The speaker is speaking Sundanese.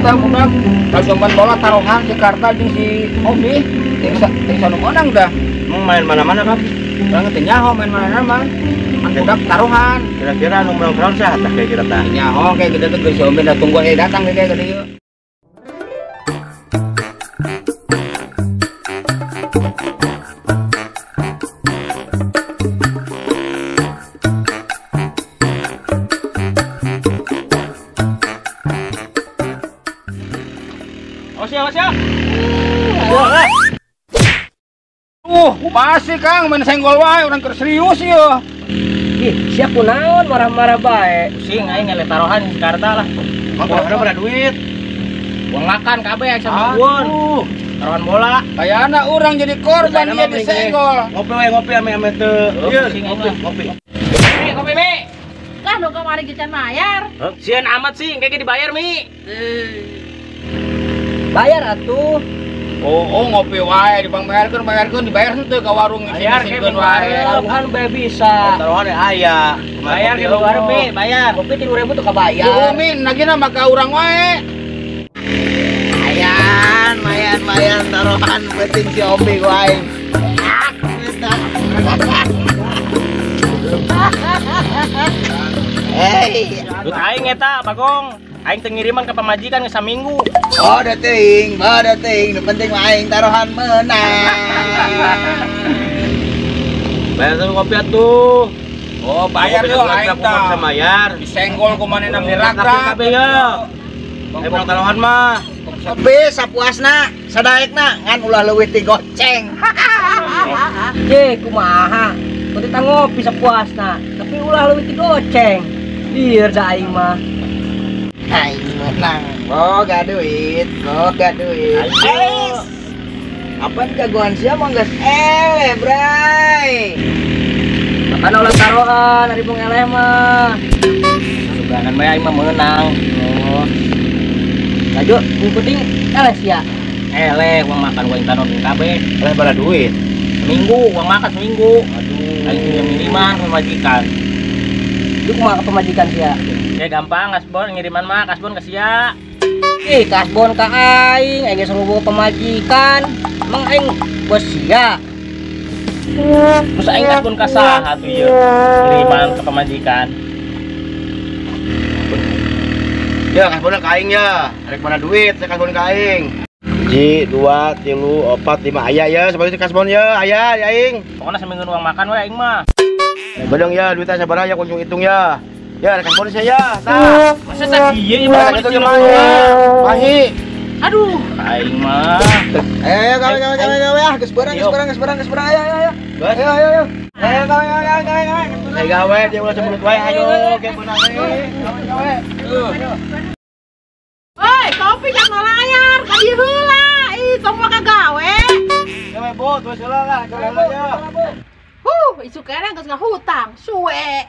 eta budak. Kajoman bola taruhan si Karta jeung si Omi. Ting sanu menang dah. Mau main mana-mana kan? Urang teh nyaho main mana-mana mah. Budak taruhan. Kira-kira anu menang saha tah kayak kira tah? Nyaho kayak gitu tuh si Omi dah tunggu datang kayak gitu ieu. Masih Kang main senggol wae urang keur serius ieu. Ih, sia kunaon marah-marah bae. Pusing aing ngeleh taruhan si Karta lah. Mah taruhan pada duit. Uang makan kabeh samingguan. Taruhan bola. Kayana urang jadi korban ieu disenggol. Ngopi wae ngopi ame-ame teu. Ngopi, ngopi. Mi, kopi Mi. Lah nu kamari ge can bayar. Sieun amat sih, engke ge dibayar Mi. Bayar atuh. Oh, ngopi wae dipangbayarkeun, dibayar henteu ka warung isikeun wae. Taruhan bae bisa. Taruhan aya. Bayar ke warung Mi, bayar. Kopi 3.000 tuh kabayar. Si Umi nagina mah ka urang wae. Mayan, mayan, mayan taruhan penting si Omi ku aing. Hei, duit aing eta Bagong. Aing teu ngiriman ka pamajikan geus saminggu. Oh, da teuing, da teuing, nu penting mah aing taruhan menang. Bayar tuh kopi atuh. Oh, bayar yo aing tah. Bisa bayar. Disenggol ku manehna mirakrak kabeh yo. Aing menang taruhan mah. Kopi sapuasna, sadaekna ngan ulah leuwih ti goceng. Ye, kumaha? Kopi tah ngopi sapuasna, tapi ulah leuwih ti goceng. Lieur da aing mah. Aing menang, boga duit, boga duit. Ais. Apaan jagoan sia mah geus eleh, Bray. Makana ulah taruhan ari bung eleh mah. Suganan mah aing mah meunang. Oh. Laju, yang penting eleh sia. Eleh, uang makan gua taruh kabeh. Eleh bara duit. Seminggu, uang makan seminggu. Aduh. Aing ngiriman ke pamajikan. Lu kumaha ke pamajikan sia? Ya gampang, kasbon ngiriman mah, kasbon ke sia. Ih, kasbon ka aing, aing geus rubuh pamajikan. Emang aing bos sia. Terus aing kasbon ka saha atuh ieu? Ngiriman ke pamajikan. Ya, kasbon ka aing ya. Rek mana duit, saya kasbon ka aing. 1, 2, 3, 4, 5 aya ya, sebagai kasbon ya, aya ya aing. Pokoknya seminggu uang makan we aing mah. Bedong ya, duitnya sabaraha ya kunjung hitung ya. Ya, rekan bonus ya, tah. Masa sakieu ieu mah itu mah. Mahi. Aduh, aing mah. Ayo gawe gawe gawe gawe ah, geus beurang, geus beurang, geus beurang, geus beurang. Ayo ayo ayo. Ayo ayo ayo. Ayo gawe gawe gawe gawe gawe. Ayo gawe dia ulah semulut wae ayo ge beunang we. Gawe gawe. Oi, kopi jangan layar, ka dieu heula. Ih, tong mah kagawe. Gawe bo, tuh heula lah, gawe heula ya. Huh, isuk kana geus ngahutang, suwe.